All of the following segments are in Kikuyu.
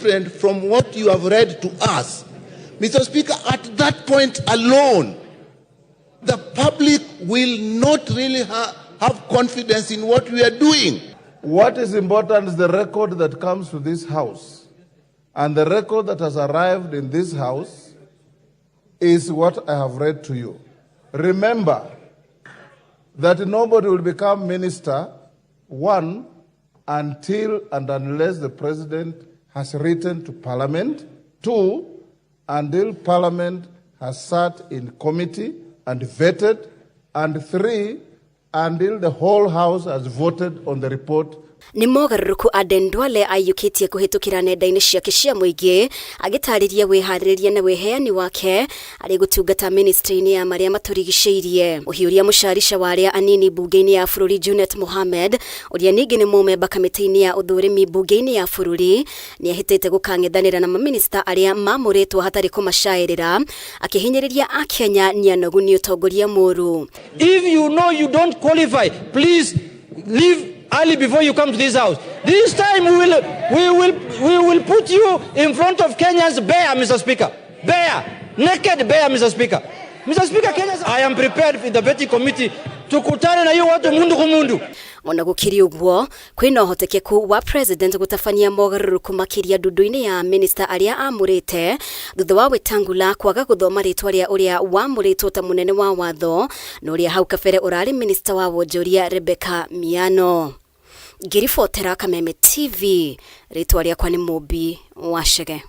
different from what you have read to us, Mr. Speaker, at that point alone, the public will not really have confidence in what we are doing. What is important is the record that comes to this house. And the record that has arrived in this house is what I have read to you. Remember that nobody will become minister, one, until and unless the president has written to parliament, two, until parliament has sat in committee and vetted, and three, until the whole house has voted on the report. Nĩ mogarũrũku Aden Duale aiyũkĩtie kũhĩtũkĩra nenda-inĩ ciake cia mũingĩ, agĩtarĩria wĩharĩrĩria na wĩheani wake arĩ gũtungata ministry-inĩ ya marĩa matũrigicĩirie. Mũhiũria mũcarica wa arĩa anini mbunge-inĩ ya bũrũri Junet Mohamed, ũrĩa ningĩ nĩ mũmemba kamĩtĩ-inĩ ya ũthũrimi mbunge-inĩ ya bũrũri, nĩ ahĩtĩte gũkang'ethanĩra na mamĩnĩsta arĩa mamũrĩtwo hatarĩ kũmacaĩrĩra, akĩhinyĩrĩria akenya nĩ anogu nĩ ũtongoria mũru. If you know you don't qualify, please leave early before you come to this house. This time we will put you in front of Kenyans bare, Mr. Speaker. Bare. Naked bare, Mr. Speaker. Mr. Speaker, Kenyans, I am prepared with the vetting committee tukutane na hiyo watu mundu kwa mundu. Ona gũkĩrĩ ũguo, kwĩna ũhotekeku wa president gũtabania mogarũrũku makĩria ndundu-inĩ ya minista arĩa amũrĩte, thutha wa Wetangula kwaga gũthoma rĩtwa rĩa ũrĩa wamũrĩtwo ta mũnene wa watho na ũrĩa hau kabere ũrarĩ minista wa wonjoria Rebecca Miano. Ngĩribotera Kameme TV, rĩtwa rĩakwa nĩ Mũmbi wa Chege.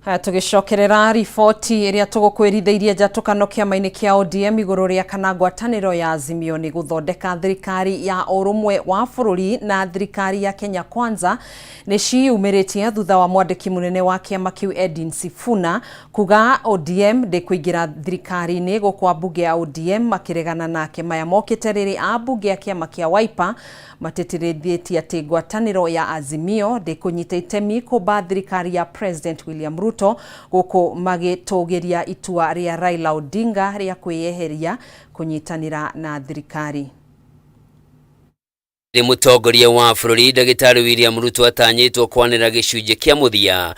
Haya, tũgĩcokerera riboti ĩrĩa tũgũkwĩrithĩirie, njatũkano kĩama-inĩ kĩa ODM igũrũ rĩa kana ngwatanĩro ya Azimio nĩ gũthondeka thirikari ya ũrũmwe wa bũrũri na thirikari ya Kenya Kwanza nĩ ciyumĩrĩtie, thutha wa mwandĩki mũnene wa kĩama kĩu Edwin Sifuna kuga ODM ndĩkũingĩra thirikari-inĩ, gũkũ ambunge ya ODM makĩregana nake. Maya mokĩte rĩrĩ ambunge a kĩama kĩa Wiper matĩtĩrithĩtie atĩ ngwatanĩro ya Azimio ndĩkũnyita itemi kũmba thirikari ya President William Ruto, gũkũ magĩtũgĩria itua rĩa Raila Odinga rĩa kwĩyeheria kũnyitanĩra na thirikari. Mũtongoria wa bũrũri Ndagĩtarĩ William Ruto atanyĩtwo kwanĩra gĩcunjĩ kĩa mũthia.